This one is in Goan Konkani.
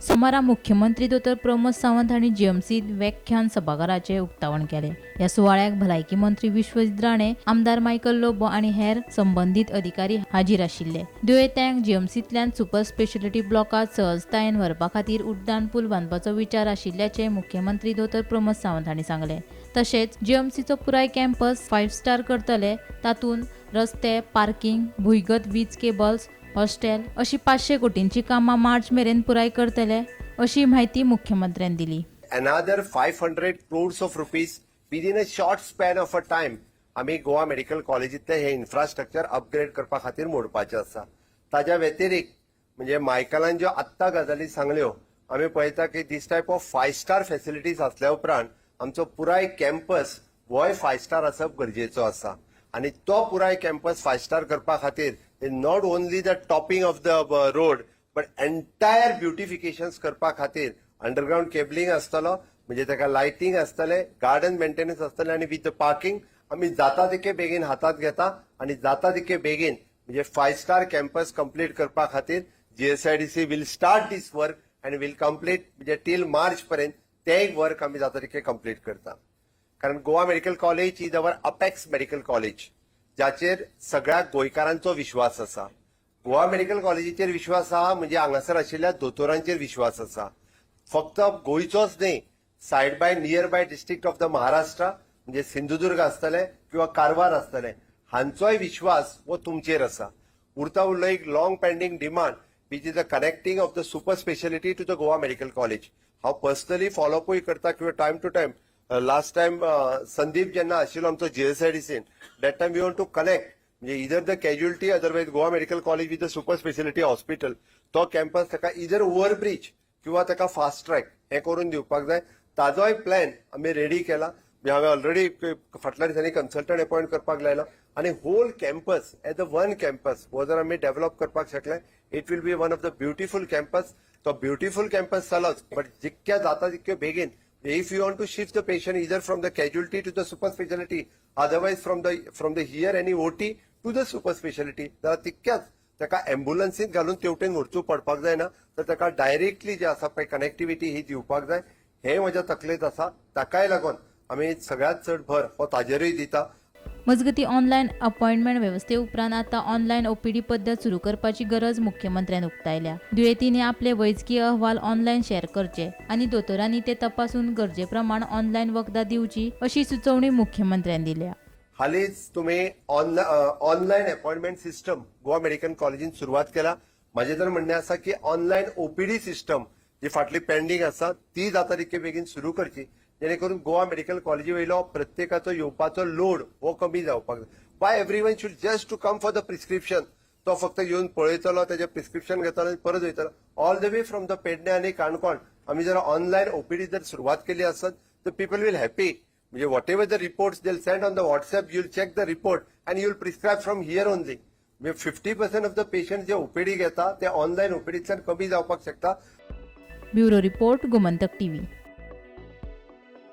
सोमारा मुख्यमंत्री दोतोर प्रमोद सावंत हांणी जीएमसीत व्याख्यान सभाघराचें उक्तावण केलें. ह्या सुवाळ्याक भलायकी मंत्री विश्वजीत राणे, आमदार मायकल लोबो आनी हेर संबंदीत अधिकारी हाजीर आशिल्ले. दुयेंत्यांक जीएमसींतल्यान सुपर स्पेशलिटी ब्लॉकात सहजतायेन व्हरपा खातीर उड्डाण पूल बांदपाचो विचार आशिल्ल्याचें मुख्यमंत्री दोतोर प्रमोद सावंत हांणी सांगलें. तशेंच जीएमसीचो पुराय कॅम्पस फायव्ह स्टार करतले. तातूंत रस्ते, पार्किंग, भुंयगत वीज केबल्स, हॉस्टेल अशी 500 कोटींची कामां मार्च मेरेन पुराय करतले, अशी म्हायती मुख्यमंत्र्यान दिली. Another 500 crores of rupees within a short span of a time आमी गोवा मेडिकल कॉलेजींतलें हें इन्फ्रास्ट्रक्चर अपग्रेड करपा खातीर मोडपाचें आसा. ताज्या व्यतिरिक्त म्हणजे मायकलान ज्यो आत्तां गजाली सांगल्यो, आमी पळयता की this type of five star facilities आसल्या उपरांत आमचो पुराय कॅम्पस होय फायव स्टार आसप गरजेचो आसा आनी तो पुराय कॅम्पस फायव स्टार करपा खातीर not only the topping of the road but entire beautifications करपा खातीर अंडरग्रावंड केबलिंग आसतलो, म्हणजे ताका लायटींग आसतलें, गार्डन मेंटेनन्स आसतलें आनी विथ the parking आमी जाता तितके बेगीन हातात घेता आनी जाता तितके बेगीन म्हणजे फायव स्टार कॅम्पस कंप्लीट करपा खातीर GSIDC will start this work and will complete, म्हणजे टील मार्च पर्यंत ते एक वर्क आमी जाता तितके कंप्लीट करता. कारण Goa Medical College is our apex medical college, जाचेर सगळ्या गोंयकारांचो विश्वास आसा. गोवा मेडिकल कॉलेजीचेर विश्वास आहा म्हणजे हांगासर आशिल्ल्या दोतोरांचेर विश्वास आसा. फक्त गोंयचोच न्ही, side by near by district of the Maharashtra, म्हणजे सिंधुदुर्ग आसतले किंवा कारवार आसतले, हांचोय विश्वास हो तुमचेर आसा. उरता उरलो एक long pending demand, which is the connecting of the super speciality to the Goa Medical College. हांव पर्सनली फॉलोअपूय करता किंवा time to time, last time Sandeep जेन्ना आशिल्लो आमचो जीएसआयडीसीन, that time we want to connect म्हणजे either the casualty, otherwise Goa Medical College with the super speciality hospital. तो कॅम्पस ताका इदर ओव्हरब्रीज किंवा ताका फास्ट ट्रॅक हें करून दिवपाक जाय. ताजोय प्लॅन आमी रेडी केला. म्हणजे हांवें ऑलरेडी फाटल्या दिसांनी कन्सल्टंट अपॉयंट करपाक लायला आनी whole campus as a one campus हो जर आमी डेव्हलप करपाक शकले, it will be one of the beautiful campus. तो ब्युटिफूल कॅम्पस जालोच, बट जितक्या जाता तितक्यो बेगीन if you want to shift the patient either from the casualty to the super speciality, otherwise from the here any OT to the super speciality, जाल्यार तितक्याच ताका एम्ब्युलन्सीत घालून तेवटेन व्हरचो पडपाक जायना, तर ताका डायरेक्टली जे आसा पळय कनेक्टिविटी ही दिवपाक जाय, हें म्हज्या तकलेंत आसा. ताकाय लागून आमी सगळ्यात चड भर हो ताजेरूय दिता. मजगतीं, ऑनलायन अपॉइंटमेंट वेवस्थे उपरांत आतां ऑनलायन ओपीडी पद्दत सुरू करपाची गरज मुख्यमंत्र्यान उक्तायल्या. दुयेंतींनी आपले वैजकी अहवाल ऑनलायन शेअर करचे आनी दोतोरांनी ते तपासून गरजे प्रमाण ऑनलायन वखदां दिवची, अशी सुचोवणी मुख्यमंत्र्यान दिल्या. हालींच तुम्ही online appointment system Goa medical कॉलेजीन सुरवात केला. म्हाजें तर म्हणणें आसा की ऑनलायन ओपीडी सिस्टम जी फाटली पेंडींग आसा, ती जाता तितके बेगीन सुरू करची, जेणे करून गोवा मेडिकल कॉलेजी वयलो प्रत्येकाचो येवपाचो लोड हो कमी जावपाक जाय. Why everyone should just to come for the prescription? तो फक्त येवन पळयतलो, तेजें प्रिस्क्रिप्शन घेतलो आनी परत वयतलो. All the way from the Pedne आनी काणकोण आमी जर ऑनलायन ओपीडी जर सुरवात केली आसत तर पीपल will happy. म्हणजे whatever the reports they'll send on the WhatsApp, you'll check the report and you'll prescribe from here only. म्हणजे 50% of the patient J OPD घेता ते ऑनलायन ओपीडीतल्यान कमी जावपाक शकता. Bureau report, Gomantak TV.